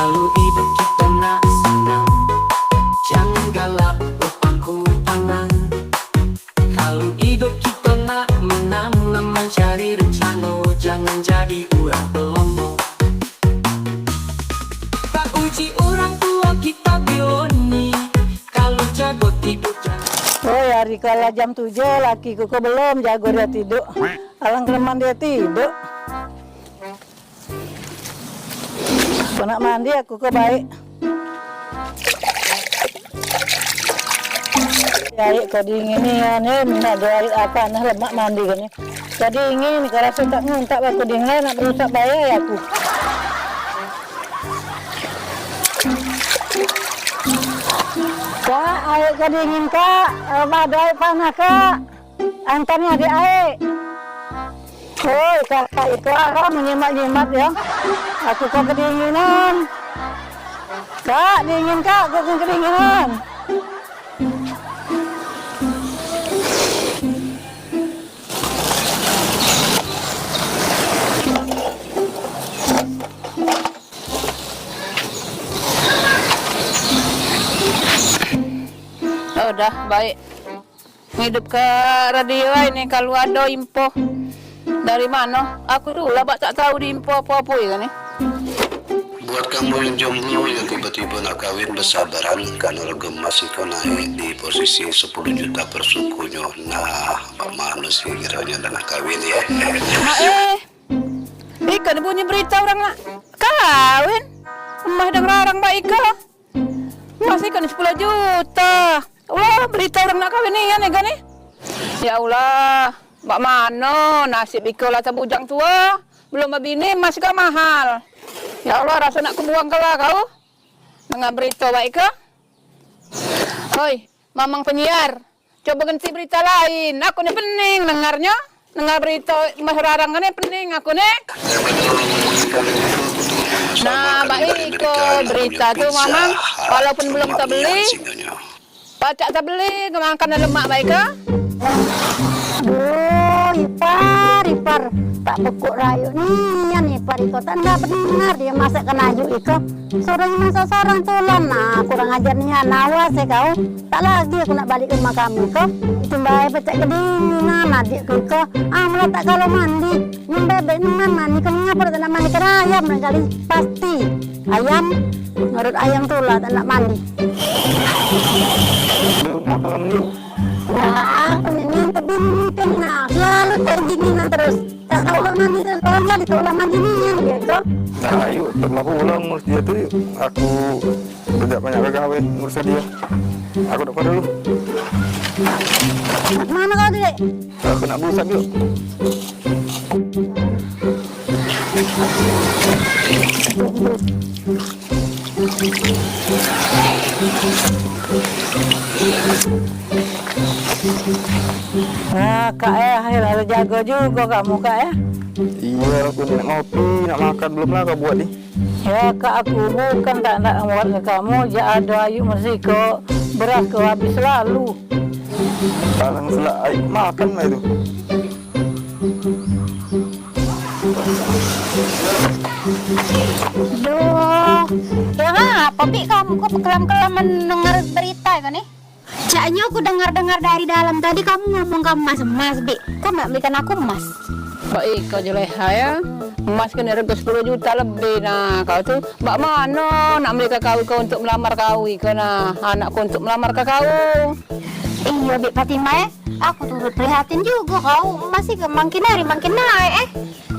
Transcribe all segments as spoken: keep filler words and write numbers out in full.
Kalu idup kito nak sanang, jangan galak bepangku tangan. Kalu idup kito nak menang, lemak cari rencano, jangan jadi urang pelomo. Tak uji urang tuo kito bioni, kalu jago tiduk jangan. Oi, hari kala jam tujuh, laki ku ko belum jago dio tiduk. Alang keleman dio tiduk. Kau nak mandi, aku ke baik. Baik kau dingin ni, ya, ni minyak dua air apa, nah, lemak mandi ke ni. Kau dingin, kau rasa tak nguntak, aku dingin, nak berusak bayar ya aku. Kak, air kau dingin, Kak. Apa ada air panas, Kak? Antar ni adik ae. Oi, kakak iko arah menyemat-nyemat ya. Aku kok kedinginan. Kak, dingin, Kak, aku kok kedinginan. Oh, dah, baik. Ngidup ke radio ai ni, kalu ado info. Dari mano? Aku tu lah bak tak tau di info apo-apo ye ni. Buat kamu yang jomblo yang tiba-tiba nak kawin, besabaran, karena rego emas iko naik di posisi sepuluh juta per sukunyo. Nah, bak mano sih kironyo nak kawin ye? Nah, eh, iko ni bunyi berita orang nak kawin. Emas dang rarang bak iko. Emas iko ni sepuluh juta. Wah, berita orang nak kawin nian iko ni. Ya Allah, bak mano nasib iko lah tebujang tuo, belum bebini, emas iko mahal. Ya Allah, raso nak kubuang kala kau. Dengar berita bak iko. Hoi, mamang penyiar, coba ganti berita lain. Aku ni pening dengarnyo. Dengar berita meh rarang ni pening aku ni. Nah, baik iko berita tu, Mamang. Walaupun belum tebeli, pacak tebeli, makan lemak baik iko. Duh, ipar, ipar. Tak pekuk rayuk nian ipar iko. Tak ndak benar dio masak kena ajuk iko. Suruh masak sorang tulan. Nah, kurang ajar nian. Awas e kau. Tak lagi aku nak balik ke rumah kamu ko. Itu bae pecak kedinginan adikku ko. Ah, mula tak kalu mandi. Nyem bebek ni man mandi. Kau ngapa tak nak mandi? Kena ayam lain kali. Pasti. Ayam, nurut ayam tu lah tak nak mandi. Wah, aku ni tebing mungkin nah. Selalu kedinginan terus. Tak tahu lah mandi, tak tahu lah, tak tahu lah mandi ni yang dia tu. Nah, yuk, pernah pulang mesti dia tu, yuk. Aku tidak banyak gawe ngurus dia. Aku nak dulu. Mana kau tu, Dek? Aku nak berusak yuk. Nah, Kak, eh, akhir hari jago juga kamu, Kak, eh. Iya, aku ni nak ngopi, nak makan belum lah kau buat ni. Ya, Kak, aku bukan tak nak buat ke kamu, jak ada ayu mesiko, beras kau habis selalu. Tanang selak ayu makan lah itu. Duh, ya ngapa, Bik, kamu kok bekelam-kelaman denger berita itu nih? Caknyo aku dengar-dengar dari dalam tadi kamu ngomong ke emas-emas, Bik. Kau nak belikan aku emas? Baik, kau Juleha ya. Emas kena rego sepuluh juta lebih. Nah, kau tu bak mano nak beli ke kau, kau untuk melamar kau iko nah. Anakku untuk melamar ke kau. Iya, Bik Fatimah, eh. Aku turut prihatin juga kau. Emas iko makin hari makin naik, eh.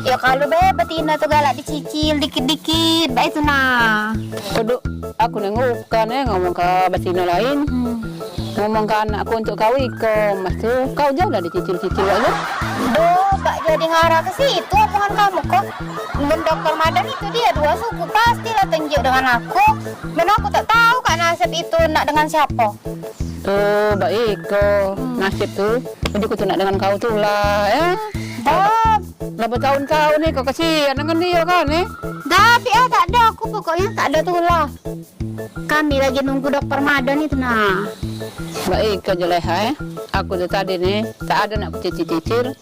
Ya kalu be betina tu galak dicicil dikit-dikit, baik tu nah. Kodok aku nengok bukan eh ngomong ke betina lain. Hmm. Ngomong ke anakku untuk kau iko, emas tu kau jauh lah dicicil-cicil aja. Duh, bak jadi ngarah ke situ omongan kamu kok. Mun dokter Madan itu dia dua suku, pastilah tenjuk dengan aku. Men aku tak tahu kak nasib itu nak dengan siapa. Tuh, baik iko. Hmm. Nasib tu, ujuk tu nak dengan kau tu lah, ya. Dah. Lah bertahun-tahun ni kau kasihan dengan dia kan, eh? Dah, Bik, ah, tak ada aku pokoknya, tak ada tulah. Kami lagi nunggu dokter Madan itu, nah. Baik ke Juleha, eh. Aku tu tadi ni, tak ada nak kucicil-cicil.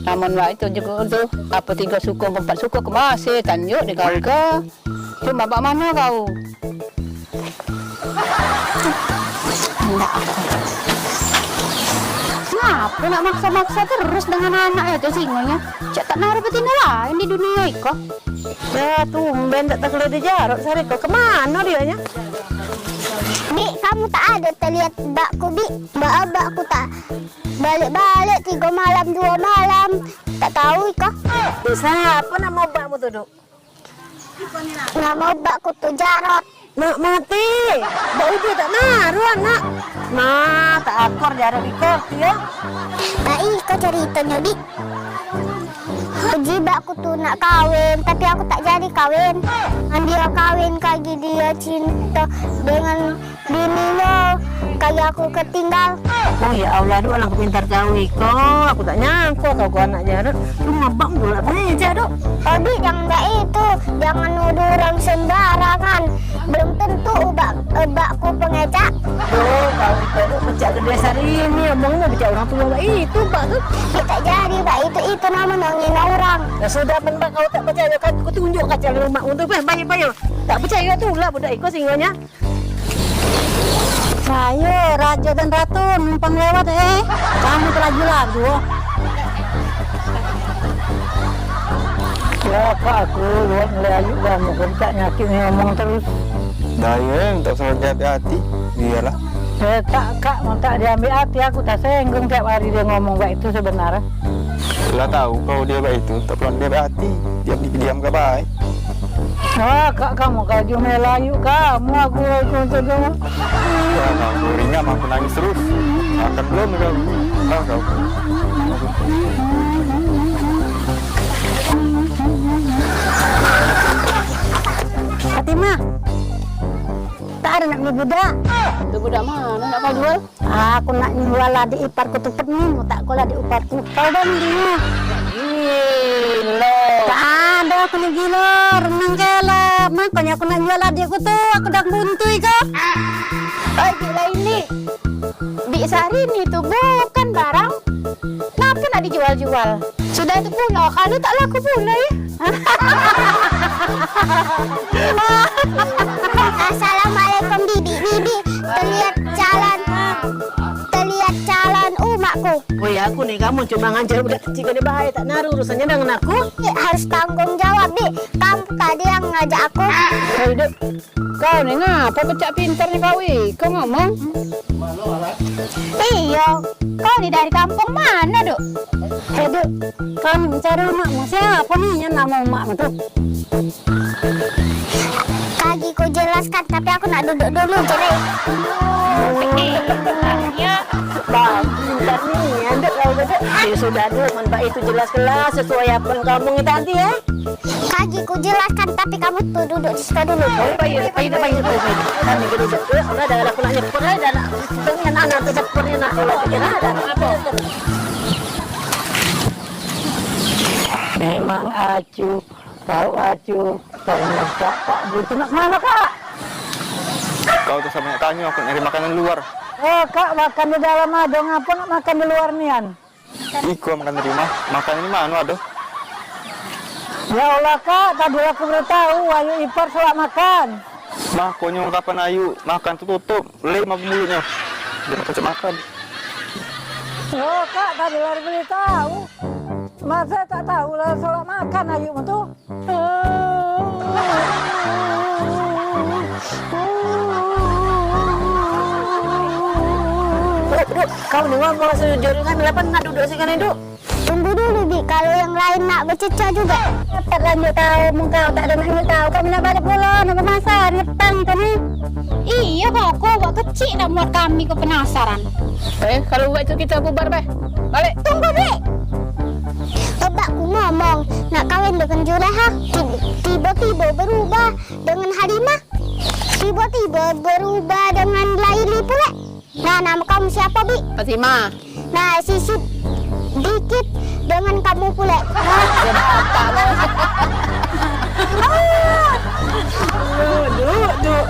Lamun wak itu juga tu, apa tiga suku, empat suku ke masih tanjuk di kau ke. Cuma bak mano kau? Ndak. Ngapo nak makso-makso terus dengan anak yo tu singonyo? Cak tak naruh betino lain di dunia iko. Ya, tumben tak tekelo di Jarot sehari ko. Kemano dio nyo? Dik, kamu tak ado teliat bakku, Dik. Bak bakku tak balik-balik tigo malam, duo malam. Tak tau iko. Dik, siapo namo bakmu tu, Duk? Namo bakku tu Jarot. Nak mati. Bak uji tak naruh anak. Nah, tak akur Jarot iko, yo. Nah, iko ceritonyo, Dik. Uji bakku tu nak kawin, tapi aku tak jadi kawin. Ngan dio kawin kagi dio cinto dengan bininyo, kagi aku ketinggal. Oh, ya Allah, Duk, alangkah pintar kau iko. Aku tak nyangko kau, kau anak Jarot. Lu ngabang pula meja, Duk. Odi, jangan bak itu. Jangan nuduh orang sembarangan. Belum tentu ubak, ubakku pengecak. Duh, kau iko, Duk, pecak gede sehari ini. Omongmu pecak orang tua bak itu, bak tu. Dik, tak jadi bak itu. Itu namonyo ngino orang. Ya sudah, men bak kau tak percaya, kan aku tunjuk kaca rumah untuk, eh, bayar, bayar. Tak percaya tu lah budak iko singonyo. Ayo, rajo dan ratu numpang lewat, eh. Kamu terlaju lah, duo. Lah, Kak, aku luar mulai ayu lah, muka tak nyakit ni ngomong terus. Dah, ya, tak usah diambil hati. Iyalah. Eh, tak, Kak, mau tak diambil hati, aku tak senggung tiap hari dia ngomong baik itu sebenarnya. Lah tahu kau dia baik itu, tak perlu dia baik hati. Diam di diam ke baik. Ah, kak kamu kaju melayu kamu aku aku tu. Wah, aku ringam aku nangis terus. Makan belum kau? Ah, kau. Fatimah. Tak ada nak beli budak. Tu budak mana nak kau jual? Aku nak nyual adik iparku tu pening utak ku lah adik iparku. Kau dah mendingan. Gilo. Tak ada aku ni gilo, renang ke lah. Makanya aku nak nyual adikku tu, aku dah buntu iko. Oi, dik lain ni. Dik Sari ni tu bukan barang. Kenapa nak dijual-jual? Sudah tu pulo, kalu tak laku pulo, ya. Assalamualaikum, Bibi. Bibi, teliat calon, teliat calon umakku. Oh ya, aku ni, kamu cuma ngajar budak kecil gini bae, tak naruh urusannyo dengan aku. Dik harus tanggung jawab, Dik. Kamu tadi yang ngajak aku. Hei, Dek. Kau ni ngapa pecak pintar ni kau, ih? Kau ngomong. Iyo, kau ni dari kampung mano, Duk? Eh, Duk, kau ni mencari umakmu. Siapo ni yang namo umakmu tu? Kagi ku jelaskan, tapi aku nak duduk dulu, jelek. Bang, pintar ni, Duk, kau tu, Duk. Ya sudah, Duk, men bak itu jelas-jelas sesuai apo yang kamu ngomong tadi, ya. Kagi ku jelaskan, tapi kamu tu duduk di situ dulu. Oh, payu, payu, payu, payu, payu. Kami duduk dulu, udah, dah aku nak nyepur, dah nak dengan anak tu nyepur ni nak kalau kita dah nak apa? Memang acu, kau acu, kau ngejak Pak Guru tu nak kemana, Kak? Kau tu sebanyak tanyo, aku nyari makanan luar. Oh, Kak, makan di dalam aja, ngapa nak makan di luar nian? Iko makan di rumah, makan di mano ado? Ya Allah, Kak, tadi aku baru tahu, Ayu Ipar selak makan. Makonyo kapan Ayu makan tu tutup, lem apo mulutnyo. Dia cocok makan. Oh, Kak, tadi baru beli tahu. Masa tak tahu lah selak makan Ayu tu. Duk, Duk, kau ni ngomong sejor dengan lapan nak duduk sini, Duk. Tunggu dulu, Bi. Kalau yang lain nak bececah juga. Terlanjur tahu, mun kau tak ada nak nyut tahu. Kau nak balik pulang, nak memasak, ngepang tu ni. Iya, kau, kau awak kecil nak buat kami kau penasaran. Eh, kalau buat itu kita bubar, beh. Balik. Tunggu, Bi. Obat ku ngomong, nak kawin dengan Juleha. Ti-, tiba-tiba berubah dengan Halimah. Tiba-tiba berubah dengan Laili pula. Nah, nama kamu siapa, Bi? Fatimah. Nah, sisip dikit dengan kamu pula. Duk, duk, duk.